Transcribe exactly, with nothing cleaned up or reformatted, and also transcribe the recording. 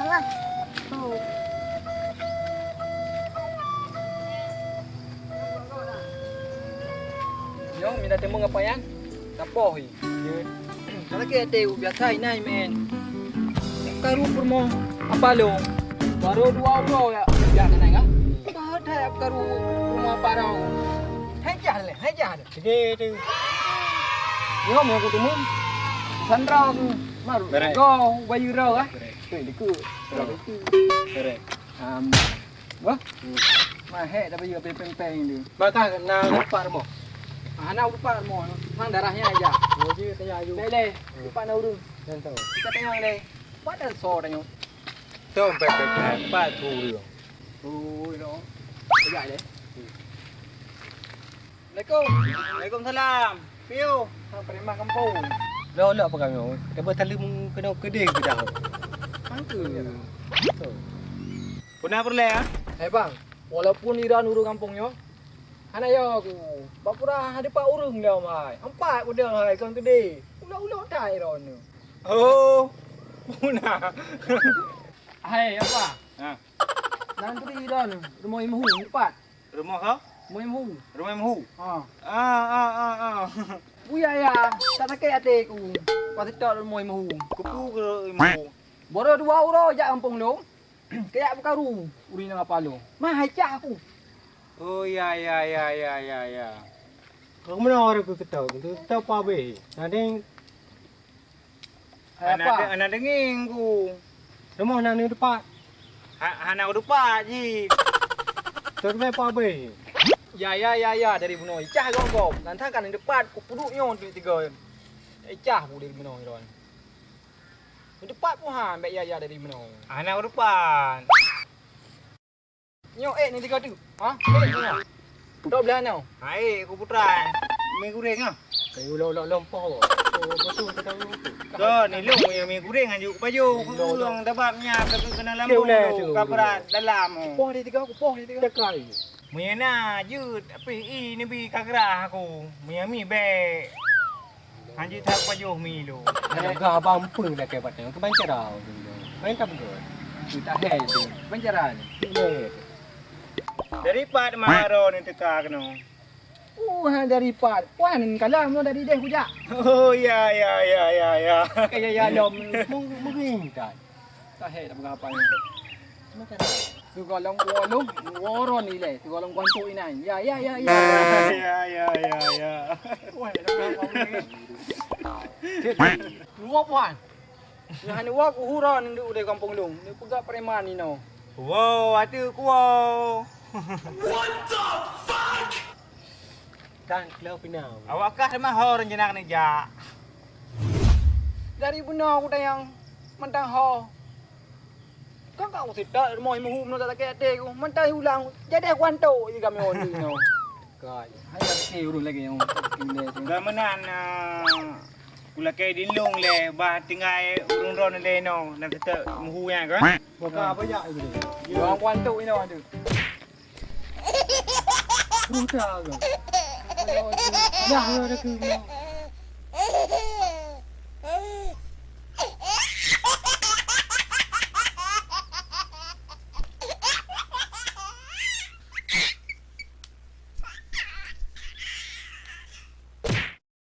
Nyoe mina teumeung apa nyan? Sapoh hi. Kalau ke ate biasa inai men. Karu peurumoh apa lo? Baru dua uroe ya, ya kenai ka? Bah dah ya karu peurumoh apa rau. Hai jah le, hai jah le. Sige tu. Nyoe mau kuteumeu. Sandra tu. Maru. Beres. Go, bayu rau ah. Beres. Tu dekat. Beres. Am. Wah. Hmm. Mahek dah bayu peng-peng tu. Bakah na lupa rumoh. Ah, na lupa rumoh. Hang darahnya aja. Oh, dia tanya ayu. Leh, leh. Hmm. Lupa na urung. Dan tahu. Kita tengok leh. Pada so tengok. Tu peng-peng. Pak tu dia. Oh, no. Pejak leh. Hmm. Assalamualaikum. Waalaikumsalam. Piu, hang preman kampung. Lok-lok apa kamu? Kita bertalum kena kedai ke dah? Mangke. Puna peureulèe, ah? Hai bang, walaupun Iran ureueng kampung nyoe, hana yo aku. Bak pura ada empat ureueng dah, hai. Empat udah, hai, kong kedai. Ulok-ulok tai Iran nyoe. Oh, puna. Hai, apa? Ha. Nan tu Iran, rumah Ibu, empat. Rumoh soe? Rumoh Ibu. Rumoh Ibu. Ha. Ah, ah, ah, ah. Buya ya, tak sakét até ku. Pas seutôt rumoh Ibu. Kupu ke Ibu? Baru dua uroe jak kampung lôn. Kayak beukaru, ureueng nyang apa lôn. Mah hai cah aku. Oh, ya, ya, ya. Kau mana orang ku seutôt? Ku seutôt pa abéh. Tadi Hai, hana apa? De-, hana deungieng ku. Rumoh na neudepat. Ha, hana kudepat jih. Teumé pa abéh. Ya, ya, ya, ya, dari bunoe. Icah gom-gom. Nan that ka neudepat, kupeuduek nyoe tiga. Icah bu dari bunoe, Ron. Neudepat pun ha, bèk ya, ya, dari bunoe. Hana kudepat. Nyoe ék ni tiga tu. Ha? Ék ni. Dok belah nyoe. Hai, ku putra. Mi goreng ah. Kayu lom lom lom poh. Oh, betul kata lu. Go, ni lu yang mi goreng aju ku pajoh. Ku urang dabab nya ke kena lampu. Ka berat dalam. Poh dia tiga, ku poh dia tiga. Tekai. Meunyo na jeuet pih i neubi ka grah aku. Meunyo mi bèk. Hanjeuet that pajoh mi lôn. Ada gah abang pun dah kaya batang. Kebancara. Main tak betul. Kita hai tu. Kebancara ni. Dari pat maro ni teuka keno. Uh, ha, dari pat. Puan kalam no dari deh kujak. Oh, ya, ya, ya, ya, ya. Kaya ya lom. Meng-, mengingkat. Tahe dah mengapa ni? Suka long kuolong, woron ilai. Suka long kuantuk inan. Ya, ya, ya, ya. Ya, ya, ya, ya. Wah, dah mengapa ni? Dua puan. Nah, ni wak uhura ni duduk di kampung lung. Ni peugah preman ni no. Wow, atu kuo. What the fuck? Tan klau pinau. Awak kah mah ho rencana kena jak. Dari beuna aku tayang mentang ho. Kan kau seutôt rumoh imuhu meunoe tak sakét até ku. Mentang ulang jadi aku antok je kami on tu no. Kai, hai tak kira urus lagi yang. Gak meunan, ah, kulakée di lung lé bah tinggai ureueng droe lé no nan seutôt muhu nyan kan. Boka apa jak itu? Yang aku antok ino ada. Ruda ke? Dah ada ke?